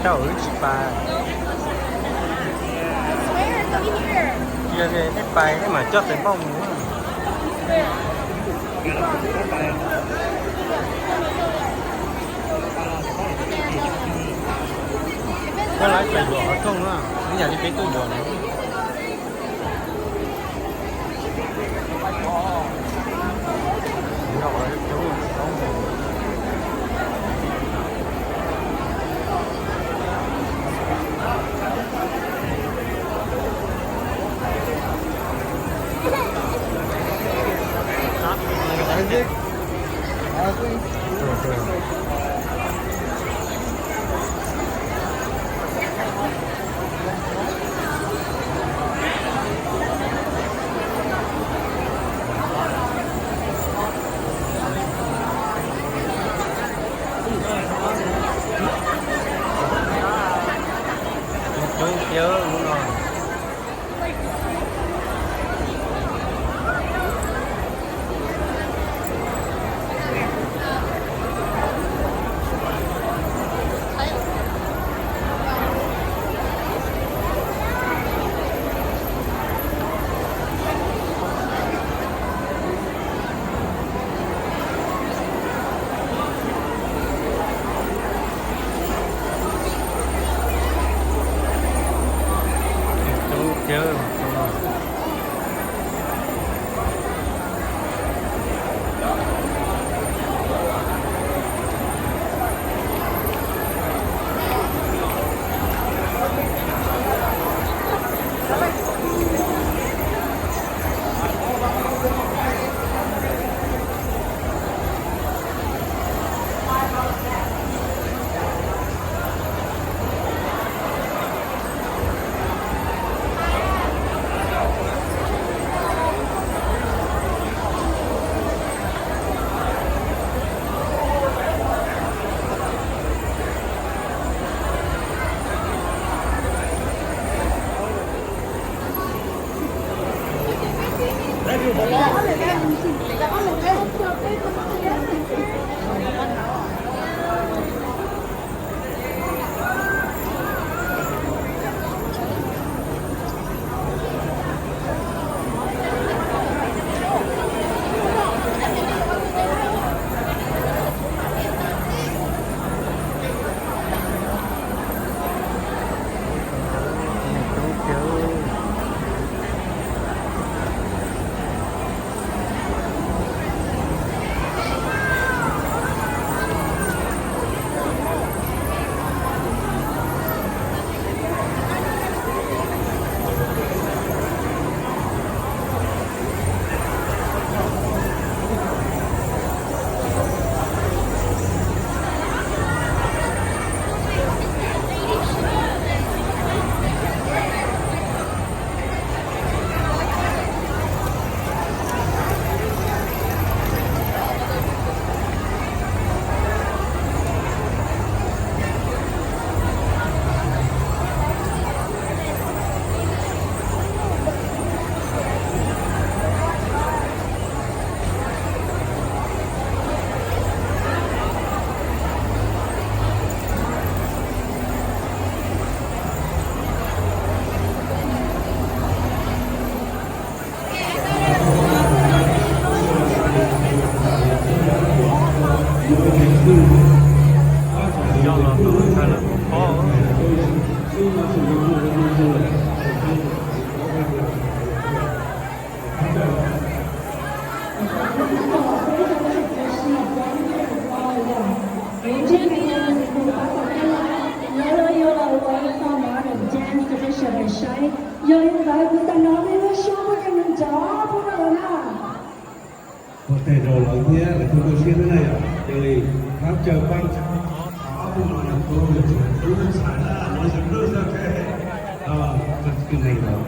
Coj wb tsis pais. Yog tias nej pais nej mam coj tes npauj mus. Koj lawv pais yuam qhov rooj na, ib yam li peb tuaj yuam na. Coob thiab lub no. Yog li ntawd kuv tau hnov nej suab pub rau nws nrov pub rau lawm na. Ua tes rau lawv thiab lawv thiaj muaj siab xwb na yom. Yog li, rab caw paj ntsa ob tug no nws kuj yog tseem hlub ntxhais na, lawv tseem hlub xwb, ok. Tsis neeg los.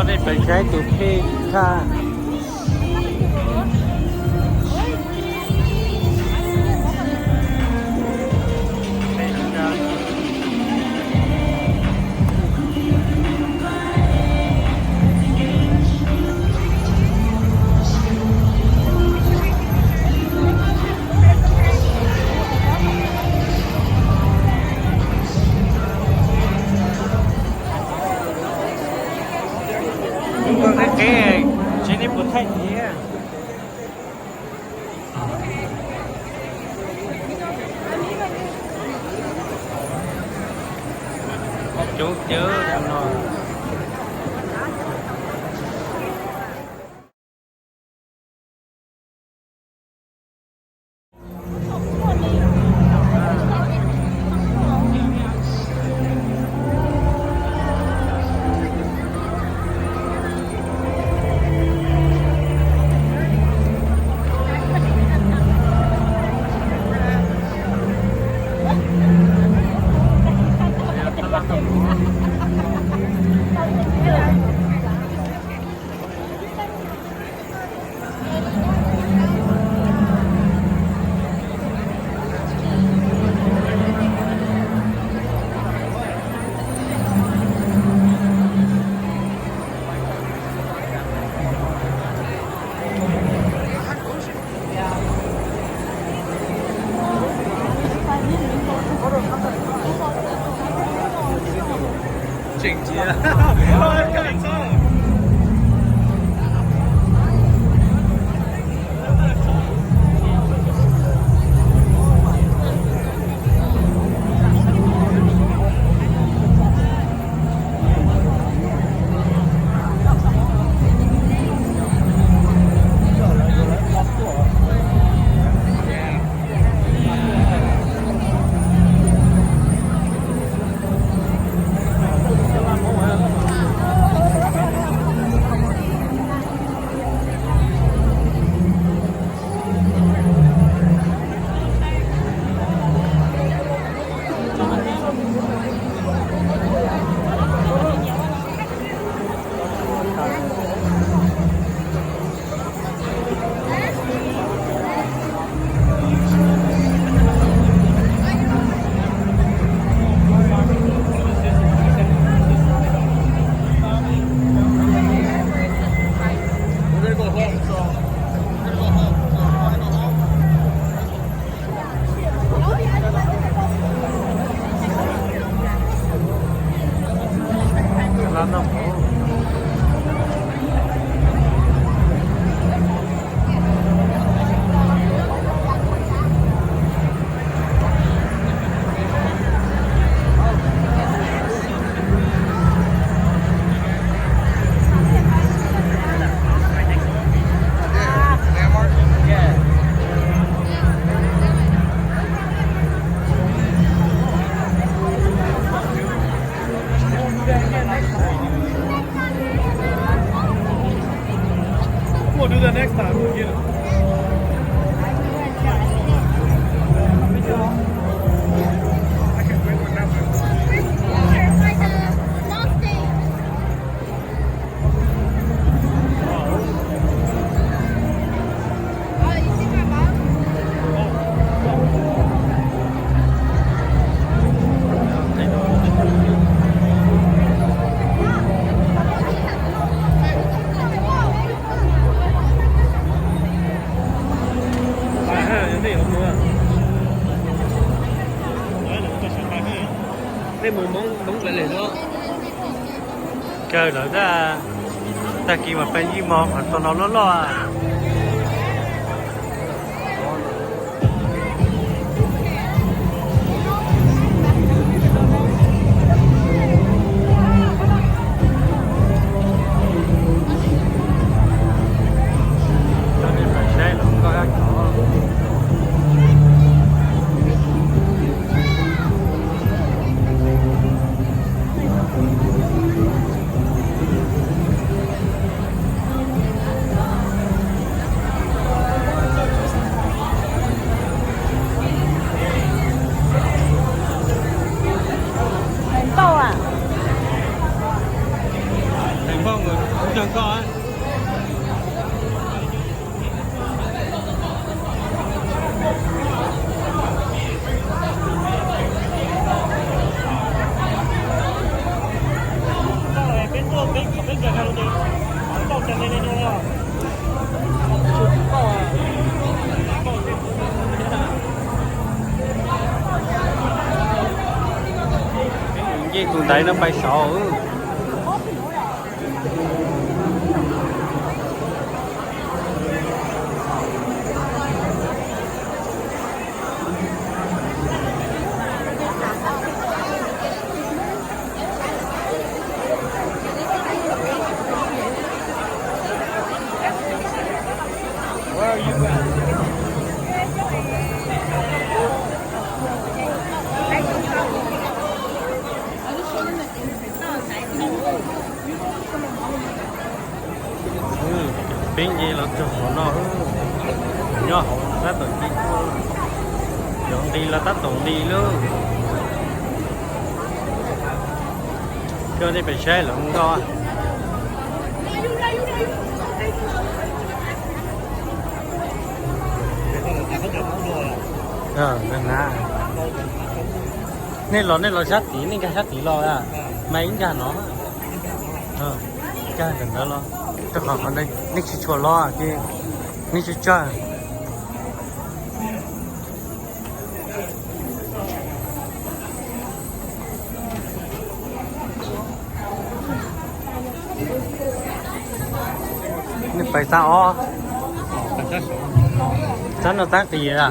Nej pais saib tus phej thaj. Qeb qeb, tsis nej puas thaij thiab. Coob tiag no. Tseem cia. We'll do that next time. We'll get it. Tej mus Hmoob Hmoob lawv lawm no. Kawg lawm tag, tag kis mas peb yeej mog qhov tau no loj loj. Kawg koj. Nce tus ntaiv no pais saud. Peb nce los txog qhov no, nyob hauv tab tom nce tuaj, cov nqi los tab tom nqi lawm. Coj nej pais saib lawv nkoj. Nej los, nej los sab tid, nej nkag sab tid los, mas ib nkag no, nkag ntawm ntawd los, rau qhov qhov ntawd nej tsis tshua los ces nej tsis tsawg. Nej pais xab ob, xab no tab qis a.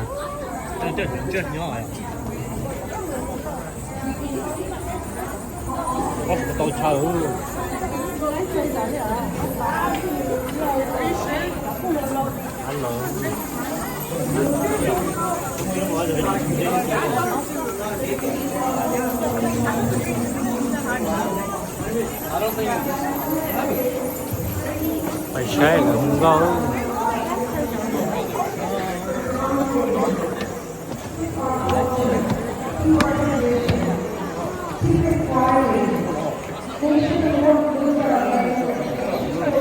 Pais saib lawv hu nkauj.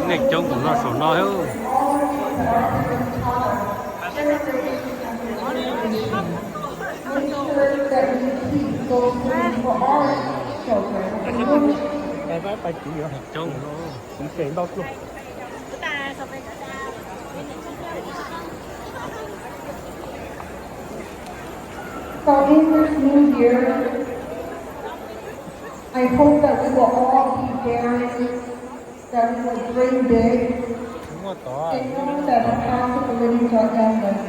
Nej coob tus no saum no. Coob. So in this new year, I hope that we will all be daring, that we will dream big, and know that the paths of the living are endless.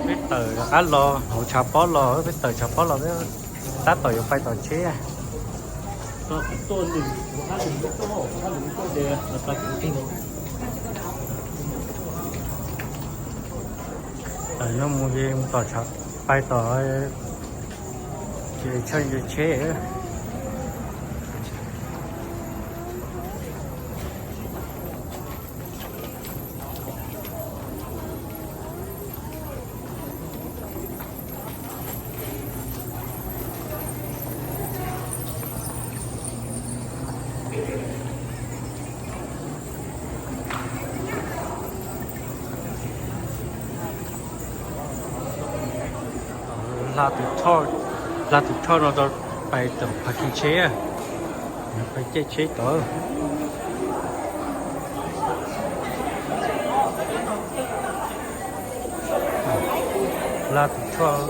Peb tawm rov qab los hauv tshav pob los, peb tawm tshav pob los peb tab tom yuav pais tom tsheb. Tawm no mus ces mus tom tshav, pais tom ces tsheb. Hla tus thoj, hla tus thoj no tau pais tom parking tsheb, pais caij tsheb tod. Hla tus thoj.